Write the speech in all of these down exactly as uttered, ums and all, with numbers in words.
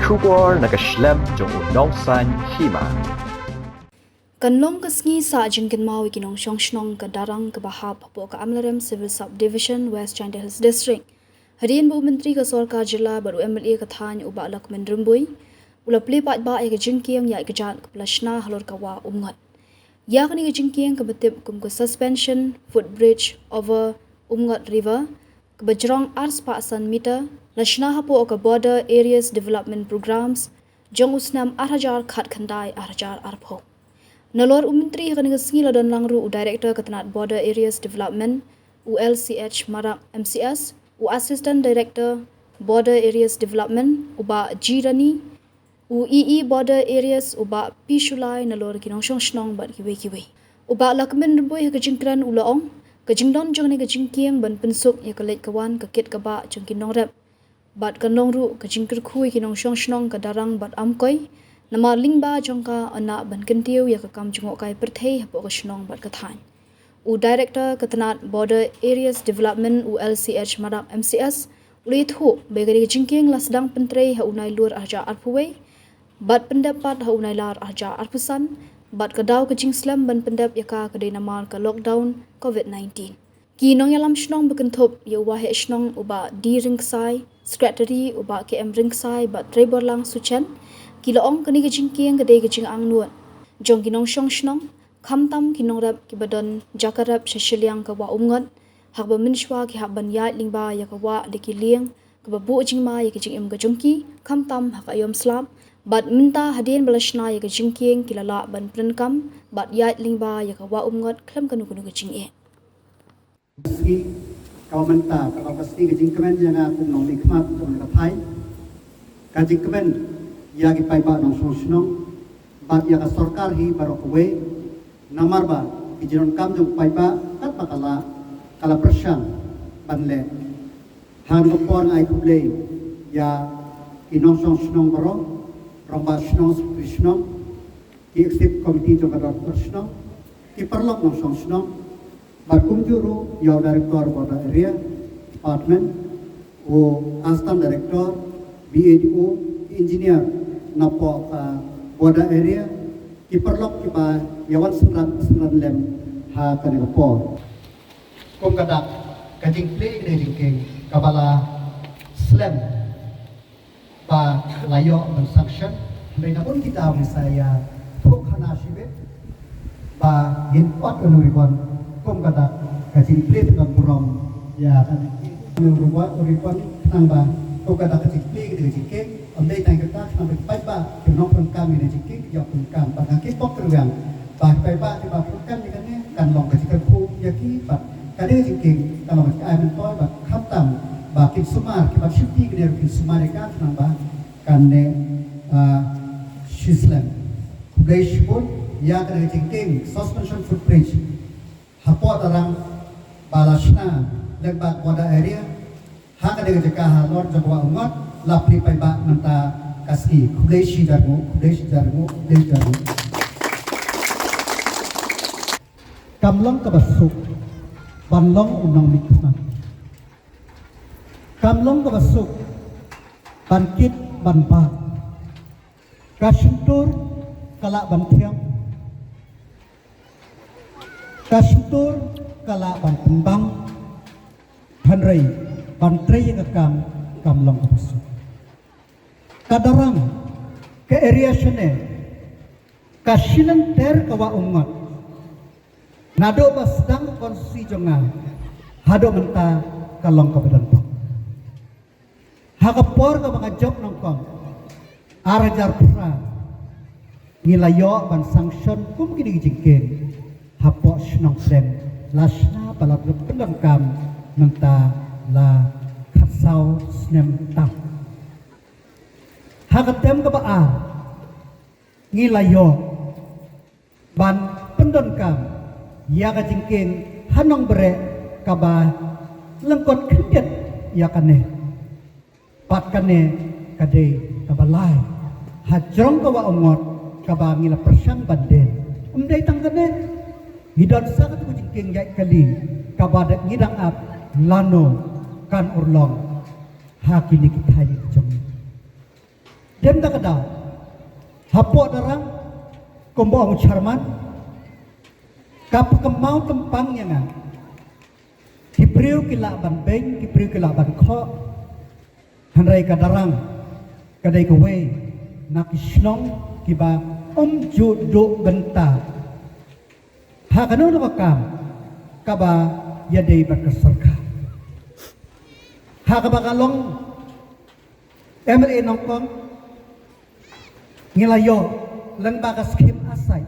Khubor na ka shlem jong u nongsan hima. Kan long ka sngi sah jingkynmaw ïa ki nongshong shnong ka Darrang kaba hap hapoh ka Amlarem Civil Subdivision, West Jaintia Hills District. Hadien ba u Myntri ka Sorkar Jylla bad u M L A ka thaiñ u Bah Lahkmen Rymbui u la plie paidbah ïa ka jingkieng ïaid kjat kaba la shna halor ka wah Umngot. Ïa kane ka jingkieng kaba tip kum ka Suspension Footbridge over Umngot River, kaba jrong ar spah san meter, la shna hapoh ka Border Areas Development Programs jong u snem ar hajar khatkhyndai ar hajar arphew. Nalor u Myntri ha kane ka sngi la don lang ruh u Director ka tnat Border Areas Development, u L C H Marak M C S, u Assistant Director Border Areas Development, u Bah G Rani, u E E Border Areas, u Bah P Shullai, nalor ki nongshong shnong bad kiwei kiwei. U Bah Lahkmen Rymbui ha ka jingkren u la ong, ka jingdon jong kane ka jingkieng ban pynsuk ïa ka leit ka wan, ka kit ka bah jong ki nongrep bad kan long ruh ka jingkyrkhu ïa ki nongshong shnong ka Darrang bad Amkoi, namar lyngba jong ka yn lah ban kyntiew ïa ka kam jngohkai pyrthei hapoh ka shnong bad ka thaiñ. U Director ka tnat Border Areas Development, u L C H Marak M C S, u la ïathuh ba ïa kane ka jingkieng la sdang pyntrei ha u Nailur ar hajar arphew wei bad pyndep pat ha u Nailar ar hajar arphew san, bad ka daw ka jingslem ban pyndep ïa ka ka dei namar ka lockdown covid nineteen. Ki nongïalam shnong ba kynthup ïa u Waheh Shnong u Bah D Ryngksai, Secretary u Bah K M Ryngksai bad Trei Borlang Suchen, ki la ong kane ka jingkieng ka dei ka jingangnud jong ki nongshong shnong, khamtam ki nongrep kiba don jaka rep sha shiliang ka wah Umngot, ha kaba mynshuwa ki hap ban ïaid lyngba ïa ka wah da ki lieng, kaba buh jingma ïa ka jingim ka jong ki, khamtam ha ka aïom slap. Bad mynta hadien ba la shna ïa ka jingkieng ki la lah ban pyndonkam bad ïaid lyngba ïa ka wah Umngot khlem kano kano ka jingeh. Ka sngi kaba mynta ka long ka sngi ka jingkmen ïa nga kum u nongmihkhmat jong ka thaiñ. Ka jingkmen ïa ki paidbah nongshong shnong bad ïa ka sorkar hi baroh kawei, namar ba ki jingdonkam jong ki paidbah katba ka lah ka la pyrshang ban leh. Ha kane ka por nga ai khublei ïa ki nongshong shnong baroh, rangbah shnong, secretary shnong, ki executive committee jong ka dorbar shnong, ki paralok nongshong shnong, bad kumjuh ruh ïa u director border area department, u assistant director, B A D O, ki engineer napoh ka border area, ki paralok kiba ïa wan synran synran lem ha kane ka por. Kum ka dak ka jingplie kane ka jingkieng kaba la slem ba la ïoh ban sanction, hynrei na bun ki daw ngi sa ïathuh khana shibit ba ngin ot u ribbon kum ka dak ka jingplie pyndon burom ïa kane u ribbon, u ribbon, khnang ba kum ka dak ka jingplie kane ka jingkieng. Ym dei tang kata, khnang ba ki paidbah ki nongpyndonkam ïa kane ka jingkieng ki ïoh pyndonkam, bad nga kitbok kyrwiang ba ki paidbah kiba pyndonkam ïa kane kan long ka jingkyrkhu ïa ki, bad kane ka jingkieng kan long ka jingaiñ myntoi, bad khamtam ba kin sumar, kiba shim ti kane ruh kin sumar ïa ka khnang ba kan neh, ah, shislem. Khublei shibun ïa kane ka jingkieng suspension footbridge hapoh Darrang ba la shna lem bad border area ha kane ka jaka halor jong ka wah Umngot, la plie paidbah mynta ka sngi. Khublei shihajar nguh, khublei shihajar nguh, khublei shihajar nguh. Kam long kaba suk ban long u nongmihkhmat. Kam long kaba suk ban kit ban bah. Ka shyntur ka lah ban thiang. Ka shyntur ka lah ban pynbang. Hynrei ban trei ïa ka kam kam long kaba suk. Ka Darrang, ka area shane, ka shilynter ka wah Umngot, naduh ba sdang ka konstituensi jong nga haduh mynta ka long kaba don pop. Ha ka por kaba nga jop nyngkong, ar hajar phra, ngi la ïoh ban sanction kum kine ki jingkieng hapoh shnong Pdeng, la shna ba la pyndonkam mynta la khatsaw snem tam. Ha ka term kaba ar ngi la ïoh ban pyndonkam ïa ka jingkieng ha Nongbreh kaba lyngkot khyndiat ïa kane. Bad kane ka dei kaba lai ha jrong ka wah Umngot kaba ngi la pyrshang ban dien. Ym dei tang kane, ngi don sa katu ka jingkieng ïaid kali kaba da ngi dang ap lano kan urlong ha kine ki thaiñ ki jong ngi. Dem da ka daw, hapoh Darrang, kumba ong u chairman, ka pyrkhat kynmaw tympang ïa nga. Ki briew ki lah ban beiñ, ki briew ki lah ban khoh. Hynrei ka Darrang ka dei kawei na ki shnong kiba ym ju duh bynta ha kano kano ka kam kaba ïadei bad ka sorkar. Ha kaba ka long M L A nyngkong, ngi la ïoh lyngba ka skhim asai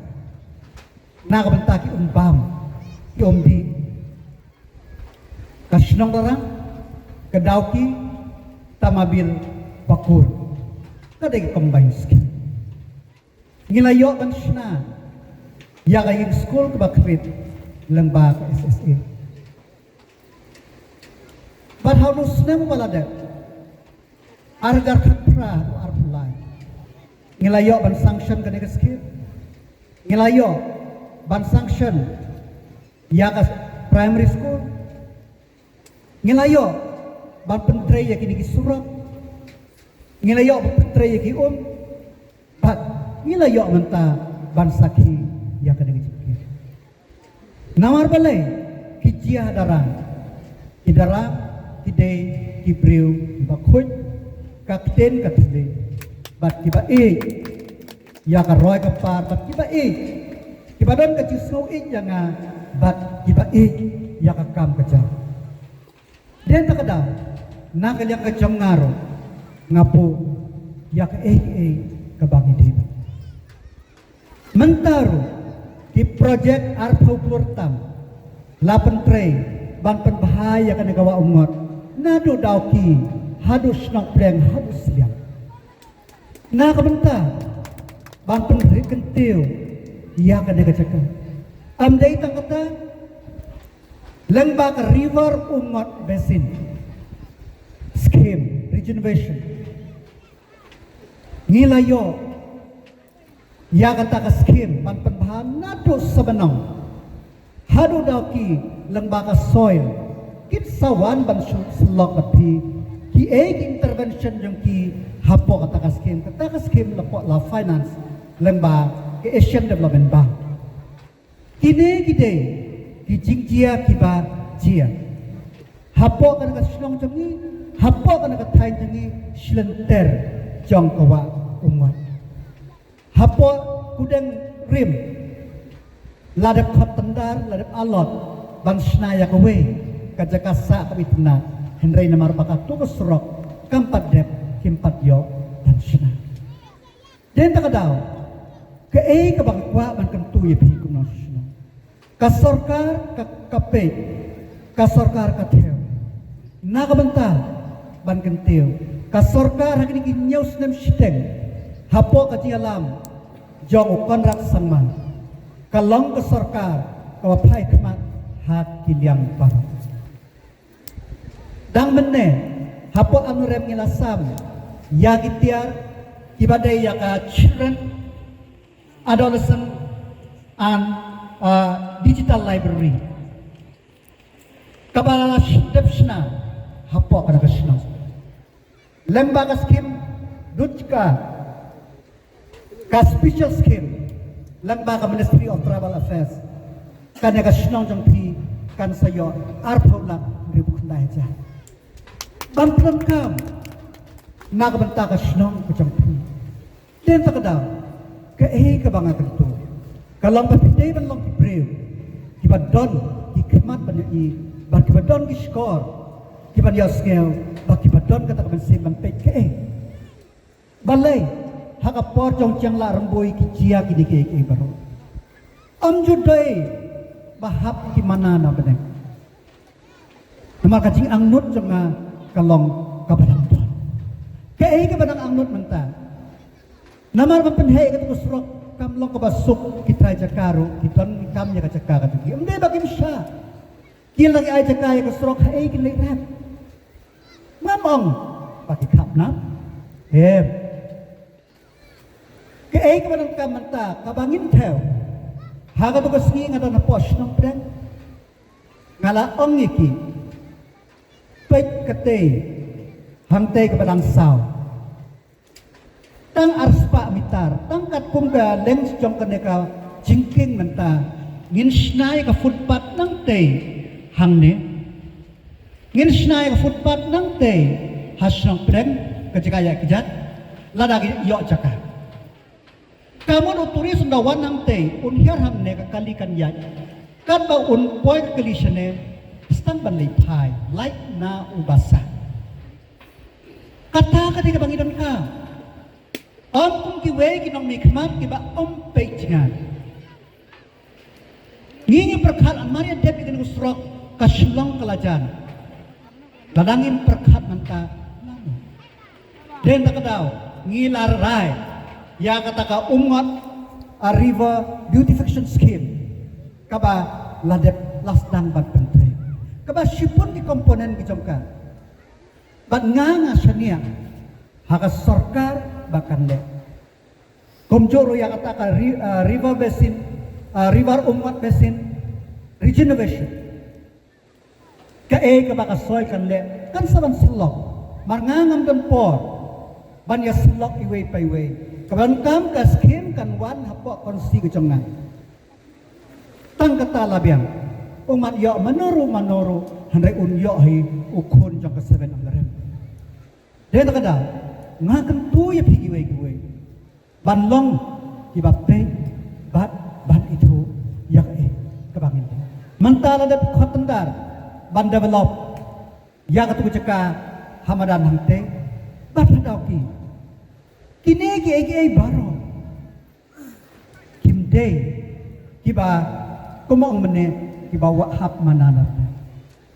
na ka bynta ki um bam, ki um dih. Ka shnong Darrang, ka Dawki, Tamabil, Pakur. Ka dei ka combined scheme. Ngi la ïoh ban shna ïa ka ïing skul kaba khmih lyngba ka S S A. Bad ha u snem ba la dep, ar hajar khatphra haduh arphew lai, ngi la ïoh ban sanction kane ka skhim. Ngi la ïoh ban sanction ïa ka primary school. Ngi la ïoh ban pyntrei ïa kine ki surok. Ngi la ïoh ban pyntrei ïa ki um. Bad ngi la ïoh mynta ban sakhi ïa kane ka jingkit. Namar balei? Ki jia Darrang, ki Darrang ki dei ki briew kiba khuid ka ktien ka thylliej, bad kiba ïeit ïa ka roi ka par, bad kiba ïeit, kiba don ka jingsngew ïeit ïa nga, bad kiba ïeit ïa ka kam ka jam. Dei na kata ka daw, na ka liang ka jong nga ruh, nga buh ïa kaei kaei kaba ngi dei. Mynta ruh, ki projek arphew pur tam la pyntrei ban pynbha ïa kane ka Wah Umngot, naduh Dawki haduh Shnong Pdeng haduh Sliang. Na ka bynta ban pynrit kyntiew ïa kane ka jaka. Ym dei tang kata, lyngba ka River Umngot Basin Scheme Rejuvenation, ngi la ïoh ïa kata ka skhim ban pynbha naduh Sabanong haduh Dawki lyngba ka soil. Kin sa wan ban shu syllok bad phi kiei ki intervention jong ki hapoh kata ka skhim. Kata ka skhim la pynlong, la finance lyngba ka Asian Development Bank. Kine ki dei ki jingjia kiba jia hapoh kane ka shnong jong ngi, hapoh kane ka thaiñ jong ngi, shlynter jong ka Wah Umngot. Hapoh Kudeng Rim la dep khot tender, la dep allot ban shna ïa kawei ka jaka sah kaba itynnad, hynrei namar ba kato ka surok kam pat dep, kim pat ïoh ban shna. Dei na kata ka daw, kaei kaba nga kwah ban kyntu ïa phi kumno shisha. Ka sorkar ka, ka peit, ka sorkar ka thew. Na ka bynta ban kyntiew, ka sorkar ha kine ki hynñiew snem shiteng, hapoh ka jingïalam jong u Conrad Sangma, ka long ka sorkar kaba phai khmat ha ki liang baroh. Dang mynne, hapoh Amlarem ngi la sam ïa ki tiar kiba dei ïa ka Children, Adolescent and, uh, Digital Library, kaba la dep shna hapoh kane ka shnong. Lyngba ka skhim, dut ka, ka special skhim lyngba ka Ministry of Tribal Affairs, kane ka shnong jong phi kan sa ïoh arphew lak hynriewphew khyndai hajar ban pyndonkam na ka bynta ka shnong ka jong phi. Dei na kata ka daw, kaei kaba nga kyntu, ka long ba phi dei ban long ki briew kiba don ki khmat ban ïohi, bad kiba don ki shkor kiban ïohsngew, bad kiba don kata ka mynsiem ban peit kaei. Balei ha ka por jong jingsah rymbui ki jia kine kiei kiei baroh? Ym ju dei ba hap ki mana na bneng. Namar ka jingangnud jong nga ka long kaba dang don. Kaei kaba dang angnud mynta? Namar ban pynheh ïa kata ka surok kam long kaba suk. Ki trai jaka ruh ki don kam ïa ka jaka ka jong ki. Ym dei ba kim shah. Ki la ki ai jaka ïa ka surok, haei kin leit rep? Ngam ong ba ki khapnam. Em. Kaei kaba donkam mynta kaba ngin thew, ha katu ka sngi nga don hapoh Shnong Pdeng, nga la ong ïa ki, peit katei, hangtei kaba dang saw. Ka leng jong kane ka jingkieng mynta, ngin shna ïa ka footpath nangtei hangne. Ngin shna ïa ka footpath nangtei ha shnong Pdeng, ka jaka ïaid kjat, lada ki ïoh jaka. Ka mut u tourist un da wan hangtei, un hiar hangne ka kali kan ïaid. Katba un poi ka kali shane, sdang ban leit phai, lait na u basa. Kata ka dei kaba ngi donkam. Ym kum kiwei ki nongmihkhmat kiba ym peit jngai. Ngi ngi pyrkhat, namar ïa dep ïa kane ka surok ka Shillong ka la jan. Lada ngim pyrkhat mynta, lano? Dei na kata ka daw ngi la rai ïa kata ka Umngot, a, River Beautification Scheme, kaba la dep, la sdang ban pyntrei, kaba shibun ki component ki jong ka. Bad nga nga shaniah ha ka sorkar ba kan leh. Kumjuh ruh ïa kata ka ri-, ah, river basin, ah, river Umngot basin regeneration. Kaei kaba ka soi kan leh, kan sa ban syllok. Mar nga ngam don por ban ïa syllok iwei pa iwei. Kaba donkam ka skim kan wan hapoh konsti ka jong nga. Tang kata la biang. U mat ïoh mano ruh mano ruh, hynrei un ïoh hi u khun jong ka Seven Amlarem. Dei na kata ka daw nga kyntu ïa phi kiwei kiwei ban long kiba peit bad ban ithuh ïa kaei kaba ngin leh. Mynta la dep khot tyndar ban develop ïa katu ka jaka ha madan hangtei bad ha Dawki. Kine kiei kiei baroh kim dei kiba, kumba ong mynne, kiba wah hap mana na.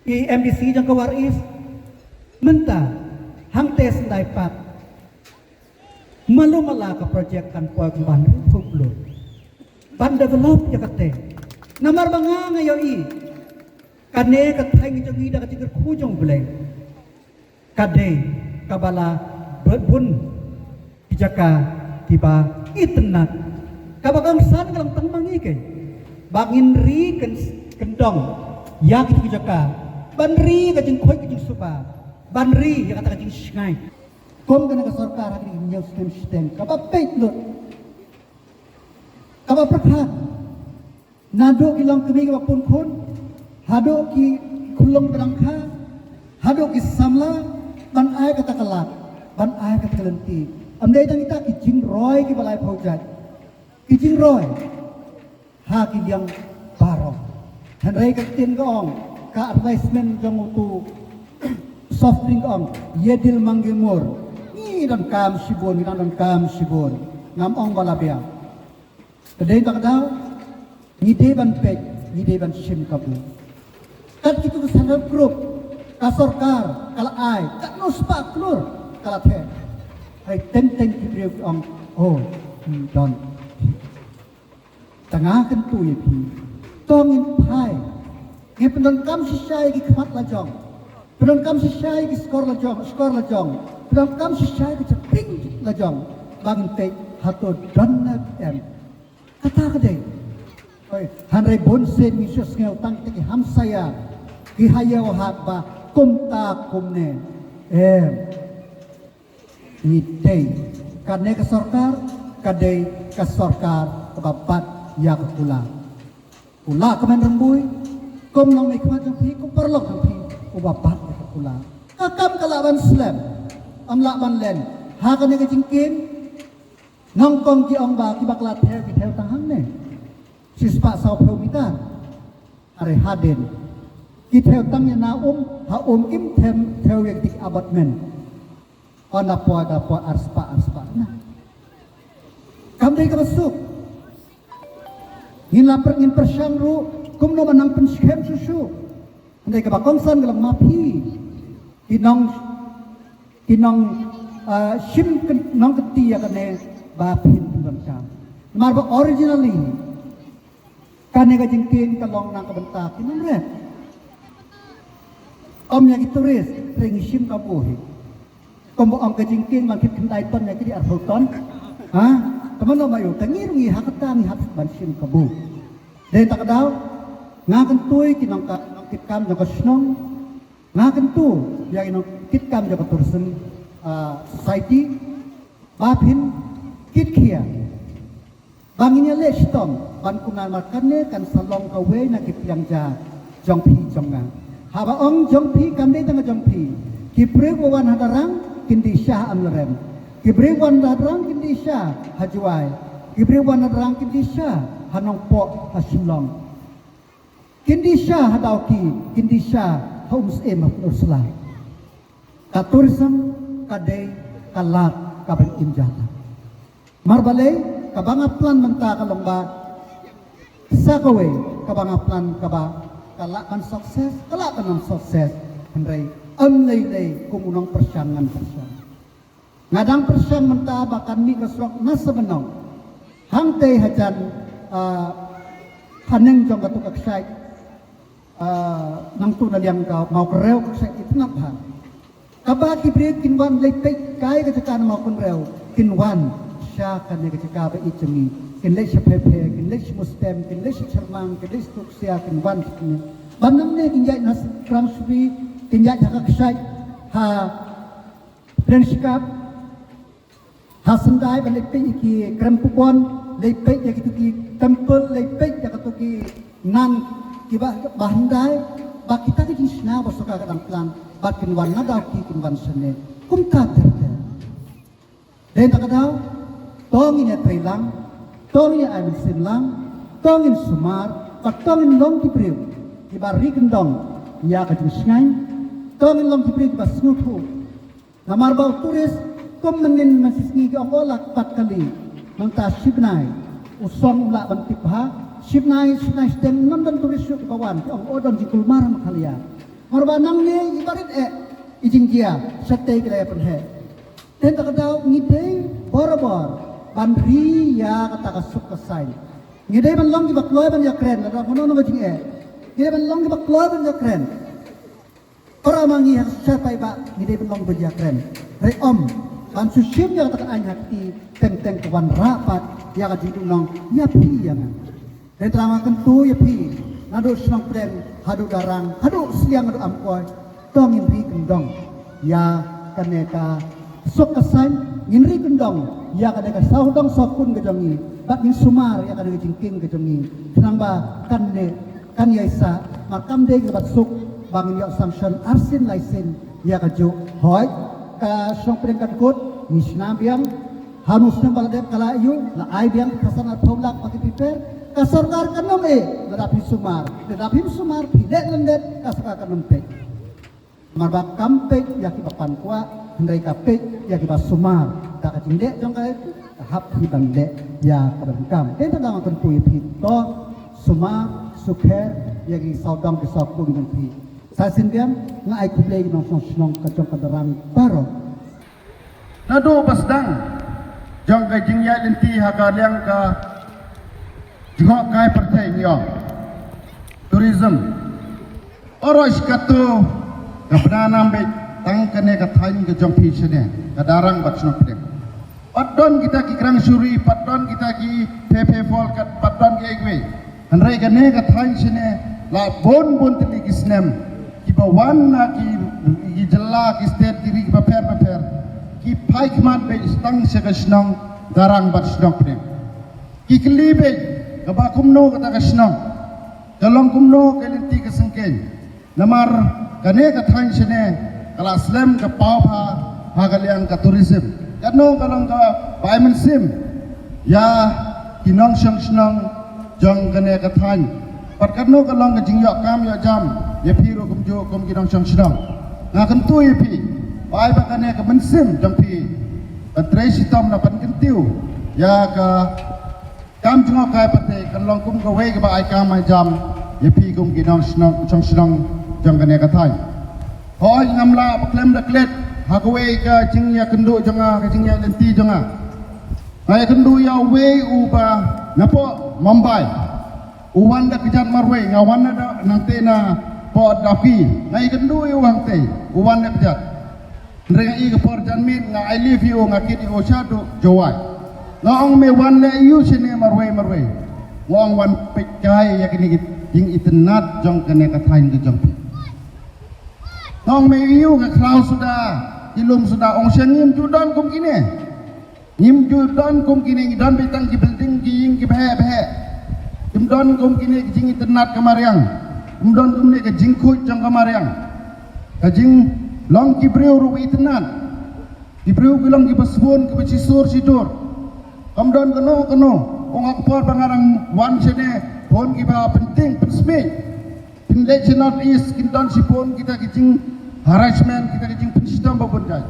I MDC jong ka War East mynta hangtei sdang pat. Malu mala ka project kan poi kumban ri phuh klur ban develop ïa kata. Namar ba nga nga ïohi kane ka thaiñ jong ngi da ka jingkyrkhu jong U Blei. Ka dei kaba la bun ki jaka kiba itynnad, kaba kongsan ka long tang ma ngi keiñ ba ngin ri kyn-, kyndong ïa kito ki jaka, ban ri ka jingkhuid ka jingsuba, ban ri ïa kata ka jingshngaiñ. Kum kane ka sorkar ha kine ki hynñiew snem shiteng kaba peit lut, kaba pyrkhat. Naduh ki longkmie kiba pun khun, haduh ki khunlung ba dang kha, haduh ki samla, ban ai kata ka lad, ban ai kata ka lynti. Ym dei tang kita ki jingroi kiba lai phew jait. Ki jingroi ha ki liang baroh. Hynrei ka ktien ka ong, ka advertisement jong utu soft drink ka ong, "Ye dil mange mur." Ngi donkam shibun, ngi donkam shibun. Ngam ong ba la biang. Ka dei ba ka daw ngi dei ban peit, ngi dei ban shim kabu. Kat kitu ki self help group, ka sorkar ka la ai katno spah klur ka la theh. Hynrei teng teng ki briew ki ong, "Oh, hmm, don." Tang nga kyntu ïa phi, to ngin phai. Ngi pyndonkam shisha ïa ki khmat la jong, pyndonkam shisha ïa ki skor la jong, skor la jong, pyndonkam shisha ïa ki japieng la jong, ba ngin peit hato don ne em. Kata ka dei. Hoi, hynrei bun sien ngi shu sngew tang kita ki hamsaïa ki ha ïew hat ba kumta kumne. Em. Ngi dei, kane ka sorkar ka dei ka sorkar kaba bat ïa ka kular. Kular ka men rymbui, kum nongmihkhmat jong phi, kum paralok jong phi, uba bat ïa ka kular. Ka kam ka lah ban slem, ym lah ban len. Ha kane ka jingkieng, nyngkong ki ong ba kiba kylla thew ki thew tang hangne, shispah sawphew mitar. Are hadien ki thew tang ïa na um, ha um kim them thew ïa ki abutment. Ynda poi ka poi arspah arspah na. Kam dei kaba suk. Ngin la pyrshang, ngin pyrshang ruh kumno ban nang pynskhem shuh shuh. Hynrei kaba kongsan ka long ma phi ki nong, ki nong, ah, shim kyn-, nongkynti ïa kane ba phin pyndonkam. Namar ba originally kane ka jingkieng ka long na ka bynta ki nongrep. Ym ïa ki tourist, hynrei ngi shim kabu hi. Kumba ong ka jingkieng man kit khyndai ton ïa ki dei arphew ton. Ha? Te mano ma ïoh, te ngi ruh ngi ha kata ngi hap ban shim kabu. Dei ta ka daw nga kyntu ïa ki nongka-, nongkitkam jong ka shnong. Nga kyntu ïa ki nongkitkam jong ka tourism, ah, society ba phin kit khia. Ba ngin ïaleh shitom ban kumne, namar kane kan sa long kawei na ki pliang ja jong phi jong nga. Haba ong jong phi kam dei tang jong phi. Ki briew ba wan ha Darrang kin dih sha ha Amlarem. Ki briew wan ha Darrang kin dih sha ha Jowai. Ki briew wan ha Darrang kin dih sha ha Nongpoh, ha Shillong. Kin dih sha ha Dawki, kin dih sha ha Umsyiem, ha Pynursla. Ka tourism ka dei ka lad kaba im jada. Namar balei? Kaba nga plan mynta ka long ba sa kawei kaba nga plan kaba ka lah ban success, ka lah ban long success. Hynrei ym lei lei kum u nongpyrshang ngan pyrshang. Nga dang pyrshang mynta ba kan mih ka surok na Sabanong. Hangtei hajan, ah, haneng jong katu ka kshaid, ah, nangtu na liang ka Mawkynrew, ka kshaid itynnad bha. Kaba ki briew kin wan leit peit kai ka jaka na Mawkynrew, kin wan sha kane ka jaka ba ïeit jong ngi. Kin leit sha Pheiphe, kin leit sha Mustem, kin leit sha Chyrmang, kin leit sha Tuksia, kin wan sha kane. Ban nangne kin ïaid na Krangshuri, kin ïaid ha ka kshaid ha Prenshkap, ha Sendai, ban leit peit ïa ki krem pubon, leit peit ïa kitu ki temple, leit peit ïa kitu ki nan kiba, ba hyndai, ba kita ki jingshna ba suka ka dang plan, ba kin wan na Dawki, kin wan shane. Kumta ter ter. Dei ta ka daw, to ngin ïatrei lang, to ngin ïa ai mynsiem lang, to ngin sumar, bad to ngin long ki briew kiba ri kyndong ïa ka jingshngaiñ, to ngin long ki briew kiba sngewthuh. Namar ba u tourist, kum mynnin mynshisngi ki ong o la pat kali, mynta shi bnai u song u lah ban tip bha, shi bnai, shi bnai shiteng ym don tourist shuh kiba wan, ki ong o don jingkulmar ha Meghalaya. Namar ba nangne i barit eh i jingjia shatei ki la ïa pynheh. Te ta ka daw ngi dei borabor ban ri ïa kata ka suk ka saiñ. Ngi dei ban long kiba kloi ban ïakren, lada mano mano ka jingeh. Ngi dei ban long kiba kloi ban ïakren. Para ma ngi ha ka sha paidbah ngi dei ban long ban ïakren. Hynrei ym ban shu shim ïa kata ka aiñ ha kti, teng teng ka wanrah pat ïa ka jingduhnong ïa phi ïa nga. Hynrei nga kyntu ïa phi, naduh shnong Pdeng haduh Darrang, haduh Sliang, haduh Amkoi, to ngin ri kyndong ïa kane ka suk ka saiñ, ngin ri kyndong ïa kane ka sawdong sawkun ka jong ngi, bad ngin sumar ïa kane ka jingkieng ka jong ngi. Khnang ba kane kan ïai sah, namar kam dei kaba suk ba ngin ïoh sanction arsien laisien ïa kajuh. Hooid, ka shnong Pdeng ka dkut, ngi shna biang, ha u snem ba la dep ka la ïoh, la ai biang ka san arphew lak ba ki prepare. Ka sorkar kan ym eh lada phi sumar, lada phim sumar, phi leh lyndet, ka sorkar kan ym peit. Namar ba kam peit ïa kiba pan kwah, hynrei ka peit ïa kiba sumar. Da ka jingleh jong ka, ka hap hi ban leh ïa kaba donkam. Te ta dang kyntu ïa phi, to sumar sukher ïa ki sawdong ki sawkun jong phi. Sa shisien biang nga ai khublei ïa ki nongshong shnong ka jong ka Darrang baroh. Naduh ba sdang jong ka jingïaid lynti ha ka liang ka jngohkai pyrthei ngi ong tourism. Oroh shi katto ka bna nam beit tang kane ka thaiñ ka jong phi shane ka Darrang bad shnong Pdeng. Pat don kita ki Krangshuri, pat don kita ki Pheiphe Falls, kat pat don kiei kiwei. Hynrei kane ka thaiñ shane la bun bun tylli ki snem kiba wan na ki, ki jylla, ki state, ki ri kiba pher ba pher, ki phai khmat beit tang sha ka shnong Darrang bad shnong Pdeng. Ki kylli beit kaba kumno kata ka shnong, ka long kumno ka lynti ka syngkien. Namar kane ka thaiñ shane ka la slem ka paw bha ha ka liang ka tourism. Katno ka long kaba ai mynsiem ïa ki nongshong shnong jong kane ka thaiñ. Bad katno ka long ka jingïoh kam ïoh jam ïa phi ruh kumjuh kum ki nongshong shnong. Nga kyntu ïa phi, ba ai ba kane ka mynsiem jong phi ban trei shitom na ban kyntiew ïa ka kam jngohkai pyrthei kan long kum kawei kaba ai kam ai jam ïa phi kum ki nongshong, shong shnong jong kane ka thaiñ. Hooid, ngam lah ba khlem da klet ha kawei ka jingïakynduh jong nga, ka jingïaid lynti jong nga. Nga ïakynduh ïa uwei uba napoh Mumbai. U wan da kjat marwei, nga wan na da, nangtei napoh Dawki. Nga ïakynduh ïa u hangtei, u wan da kjat. Hynrei nga ïohi ka por janmiet, nga ai lift ïa u, nga kit ïa u shaduh Jowai. Nga ong, me wan leh aïu shane marwei marwei? Nga ong, wan peit kai ïa kine ki jingitynnad jong kane ka thaiñ ka jong phi. Nga ong, me aïu, ka khlaw suda, ki lum suda? Ong, sha ngi ym ju don kum kine. Ngim ju don kum kine, ngi don beit tang ki building, ki ïing kiba heh ba heh. Kim don kum kine ki jingitynnad ka mariang. Kim don kumne ka jingkhuid jong ka mariang. Ka jinglong ki briew ruh ba itynnad. Ki briew ki long kiba sbun, kiba shisur shidur. Kam don kano kano. Ong ha ka por ba nga dang wan shane, bun kiba pyntieng pynsmit. Pynleit sha North East, kin don shibun kita ki jing harassment, kita ki jingpynshitom ba bun jait.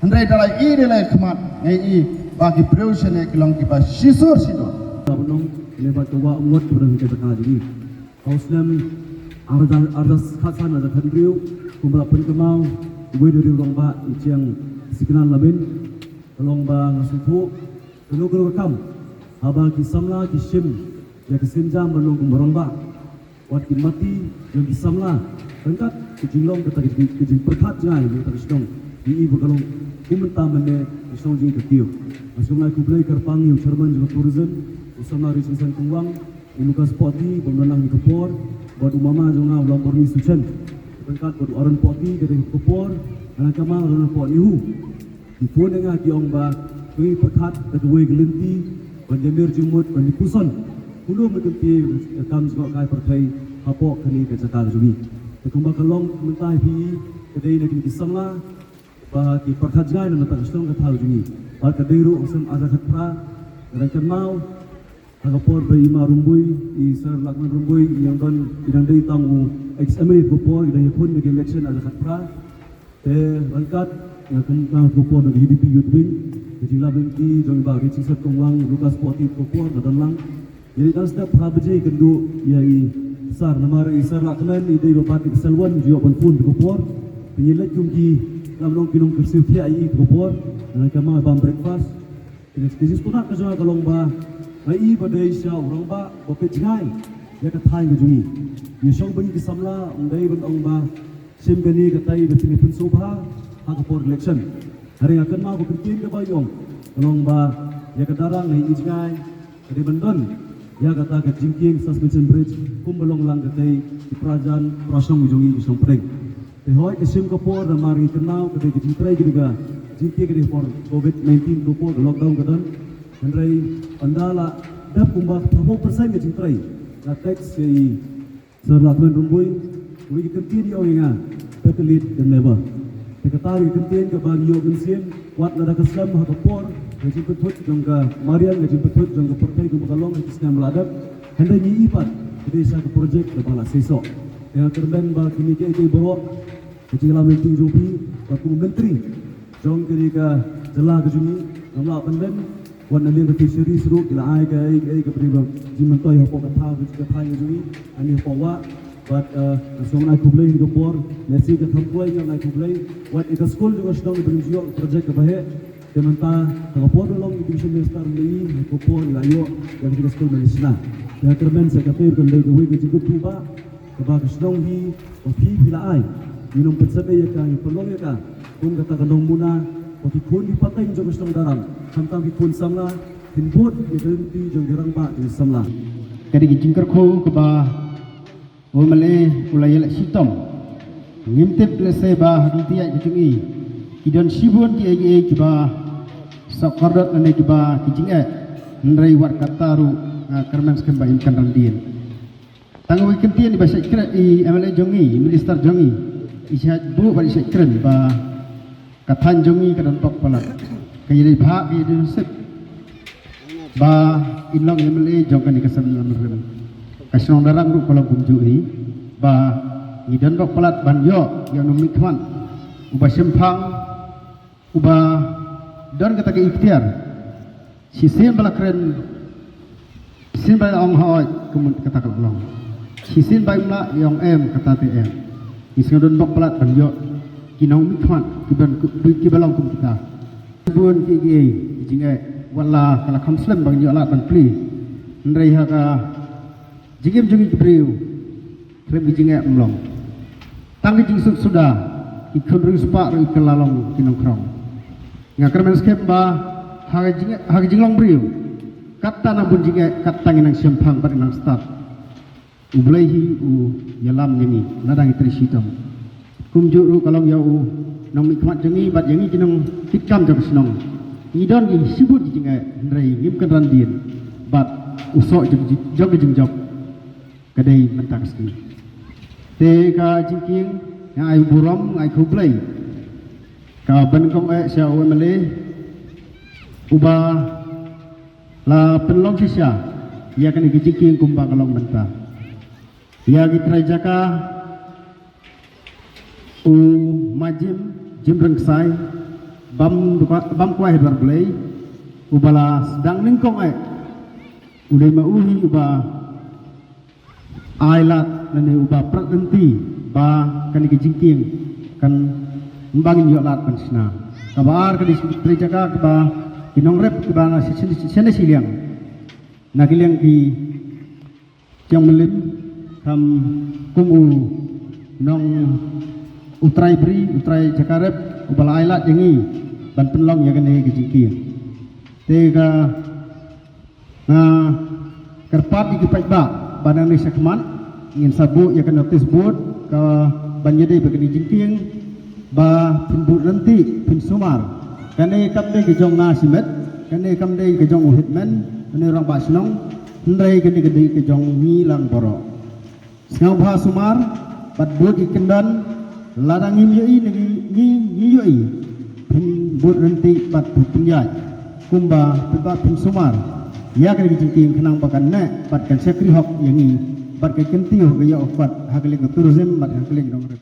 Hynrei da la i, da la i khmat, nga i ba ki briew shane ki long kiba shisur shidur. Ka Bnong, leh bad ka Wah Umngot, ka Bnong, ka Bnong, ka Bnong. Ka u snem arhajar, arhajar khatsan, arhajar khathynriew, kumba la pynkynmaw uwei na u rangbah, i Chiang Sikinan Lamin, ka long ba nga sngewthuh kano kano ka kam haba ki samla ki shim ïa ka sienjam ban long kum u rangbah, wat ki mati jong ki samla ryngkat ka jinglong kata ka jing, ka jingpyrkhat jngai jong kata ka shnong. Ngi i ba ka long kum mynta mynne ka shnong jong ngi ka kiew. Nga sngewbha ai khublei kyrpang ïa u chairman jong ka tourism, u samla Ri Chingsaiñ Kongwang, u Lucas Pohti, ba ym don lang ha kane ka por, bad u mama jong nga u Longbormi Suchen, ryngkat bad u Aaron Pohti, ka dei ha kane ka por nga la kynmaw, nga la pynpoi ïa u. Ki phone ïa nga ki ong ba to ïa pyrkhat da kawei ka lynti ban ïamir jingmut, ban ïapuson kumno ban kyntiew ka kam jngohkai pyrthei hapoh kane ka jaka ka jong ngi. Te kumba ka long mynta ha phi, ka dei na kine ki samla ba ki pyrkhat jngai na ka bynta ka shnong ka thaw jong ngi. Bad ka dei ruh ha u snem arhajar khatphra, nga dang kynmaw ha ka por ba i Ma Rymbui, i Sir Lahkmen Rymbui, i dang don, i dang dei tang u ex M L A ha ka por, i dang ïakhun ha ka election arhajar khatphra. Te ryngkat, nga kum, nga kum ha ka por na ka U D P Youth Wing, ka jinglap lynti jong i Bah Ri Chingsaiñ Kongwang, Lucas Pohti ha ka por, nga don lang. Ïa leit dang step phra baje kynduh ïa i Sir, namar i Sir Lahkmen i dei ba bat ïa ka cell phone, ym ju ïoh ban phone ha ka por. Te ïa leit kum ki, lam long ki nongkyrsiew thiah ïa i ha ka por, nga la kynmaw i bam breakfast. Te ka jingsngewtynnat ka jong nga ka long ba nga i ba dei shisha u rangbah ba peit jngai ïa ka thaiñ ka jong ngi. Ngi shong bad ngi ki samla, ym dei ban ong ba shim kane katai ba phin ïa pynsngewbha ha ka por election. Hynrei nga kynmaw ka kyntien kaba i ong ka long ba ïa ka darrang ngi i jngai ka dei ban don ïa kata ka jingkieng suspension bridge kumba long lang katei ki para jan para shnong jong ngi ki shnong pdeng. Te hooid ka shim ka por namar ngi kynmaw ka dei ka jingtrei, ka dei ka jingkieng ka dei por covid nineteen ka por ka lockdown ka don. Hynrei ynda la dep kumba ka phraphew percent ka jingtrei, nga text ïa i Sir Lahkmen Rymbui, uwei ka kyntien i ong ïa nga, better late than never. Te kata ka kyntien kaba ngi ïoh mynsiem, wat lada ka slem ha ka por ka jingpynthut jong ka mariang, ka jingpynthut jong ka pyrthei kumba ka long ha ki snem ba la dep. Hynrei ngi i pat ka dei shisha ka project kaba la seisoh. Te nga kyrmen ba kine kiei kiei baroh, ka jingïalam lynti jong phi, bad kum u myntri jong kane ka jylla ka jong ngi, ngam lah ban len, wat na liang ka fisheries ruh ki la ai kaei kaei kaba dei ba jingmyntoi hapoh ka thaw, ka thaiñ ka jong ngi, ani hapoh Wah, bad, eh, nga sngewbha ai khublei ha kane ka por, lehse ka kham kloi ngan ai khublei, wat ïa ka skul jong ka shnong ba ngi ju ïoh ka project kaba heh, te mynta ha ka por ba long i Education Minister, ha kane ka por ngi la ïoh ïa ka skul ban shna. Te nga kyrmen sa katei kan dei kawei ka jingkyrkhu ba kaba ka shnong hi, ba phi phi la ai, ngi nang pynsaphriang ïa ka, ngi pynlong ïa ka kum kata ka nongmuna ba ki khun ki pateng jong ka shnong Darrang, khamtam ki khun samla, kin bud ïa ka lynti jong ki rangbah jong ki samla. Ka dei ka jingkyrkhu kaba u M L A u la ïaleh shitom. Ngim tip lehse ba ha ka lynti ïaid ka jong i ki don shibun kiei kiei kiba sah kordor lane kiba ki jingeh. Hynrei wat kata ruh nga kyrmen skhem ba im kan randien. Tang uwei kyntien iba shait kren i M L A jong ngi, i minister jong ngi, i shait buh bad i shait kren ba ka thaiñ jong ngi ka don bok palat, ka ïadei bha, ka ïadei nasib ba in long M L A jong kane ka Sem Lam Rim. Ka shnong Darrang ruh ka long kumjuh hi ba ngi don bok palat ban ïoh ïa u nongmihkhmat uba shemphang, uba don kata ka iktiar. Shisien ba la kren, shisien ba la ong hooid, kumne kata ka la long. Shisien ba im lah, ïa ong em, kata te em. Ngi sngewdon bok palat ban ïoh ki nongmihkhmat kiba, kiba long kum kita. Bun kiei kiei ki jingeh, wat la ka la kham slem ba ngin ïoh lad ban plie. Hynrei ha ka jingim jong ngi ki briew, khlem ki jingeh ym long. Tang ki jingsuk suda, ki khun riewspah ruh ki la long ki nongkhrong. Nga kyrmen skhem ba ha ka jing, ha ka jinglong briew, katta nang bun jingeh, katta ngin nang shemphang bad nang stad. U Blei hi u ïalam ïa ngi lada ngi trei shitom. Kumjuh ruh ka long ïa u nongmihkhmat jong ngi bad ïa ngi ki nongkitkam jong ka shnong. Ngi don ki shibun ki jingeh, hynrei ngim kynran dien bad u soh jong ki jingjop ka dei mynta ka sngi. Te ka jingkieng, nga ai burom, nga ai khublei ka ban kong eh sha u M L A uba la pynlong shisha ïa kane ka jingkieng kumba ka long mynta. Ïa ki trai jaka u Majim Jim Rengksai, bam duka-, bam kwai Hydar Blei, uba la sdang nyngkong eh, u dei ma u hi uba ai lad lane uba prat lynti ba kane ka jingkieng kan, ym ba ngin ïoh lad ban shna. Kaba ar ka dei shi trai jaka kaba ki nongrep kiba na shi, shi, shi, shane shiliang, na ki liang ki Jiang Mylliem, kam kum u nong, u trai bri, u trai jaka rep uba la ai lad ïa ngi ban pynlong ïa kane ka jingkieng. Te ka, nga kyrpad ïa ki paidbah ba nangne shakhmat ngin sa buh ïa ka notice board ka ban ïadei bad kane ka jingkieng, ba phin bud ryntih, phin sumar. Kane kam dei ka jong nga shimet, kane kam dei ka jong u headman, kane u rangbah shnong, hynrei kane ka dei ka jong ngi lang baroh. Sngewbha sumar bad bud ïa ki kyndon, lada ngim ïohi ne ngi, ngi, ngi ïohi, phin bud ryntih bad phin pynïaid kumba phin, bad phin sumar ïa kane ka jingkieng khnang ba kan neh bad kan shakri hok ïa ngi bad kan kyntiew ha ka ïoh ka kot ha ka liang ka tourism bad ha ka liang ka nongrep.